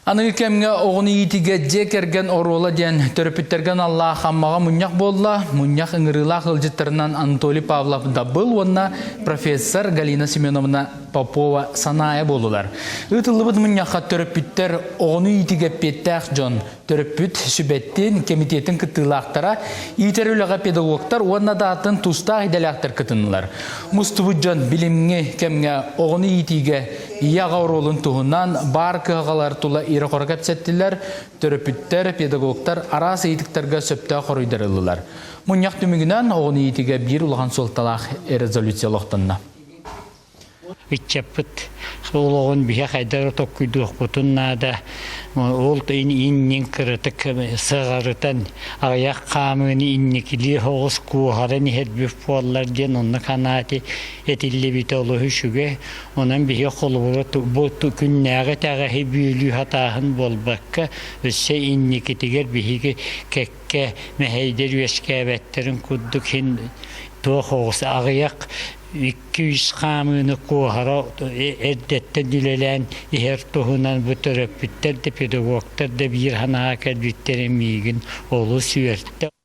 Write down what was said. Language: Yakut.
Аныгы кэмҥэ оҕону иитиигэ дьиэ кэргэн оруола диэн төрөппүттэргэ аналлаах Аммаҕа мунньах буолла. Мунньах ыҥырыылаах ыалдьыттарынан Анатолий Павлов Дабыл уонна профессор Галина Семеновна Попова Санаайа буоллулар. Ыытыллыбыт мунньахха төрөппүттэр оҕону иитиигэ эппиэттээх дьон, төрөппүт сүбэттин, кэмитиэтин кыттыылаахтара, иитэр үлэҕэ педагогтар уонна да атын тустаах идэлээхтэр кытыннылар. Мустубут дьон билимҥи кэмҥэ оҕону иитиигэ Ийэ-аҕа оруолун туһунан баар кыһалҕалар тула ирэ-хоро кэпсэттилэр, төрөппүттэр, педагогтар араас ыйытыктарга сөптөөх хоруйдары ыллылар. Мунньах түмүгүнэн оҕону иитиигэ биир улахан суолталаах резолюция олохтонно. Ыччаппыт олоҕун биһи хайдах токкуйдуохпутун наада. Ол иннин кыратык сыҕарытан аҕыйах хаамыыны инникилии соҕус куоһаран иһэрбит буоллар диэн онно санаати этиллибитэ олус үчүгэй. Онон биһиги холобура бу күннээҕи итэҕэһи бүөлүү сатааһын буолбакка, өссө инникитигэр биһиги кэккэ мэһэйдэр үөскээбэттэрин курдук иһин туох оҕус аҕыйах 2-3 хаамыыны куоһара эрдэттэн үлэлээн иһэр туһунан бу төрөппүттэр да педагогтар да биир санааҕа кэлбиттэрин миигин олус үөртэ.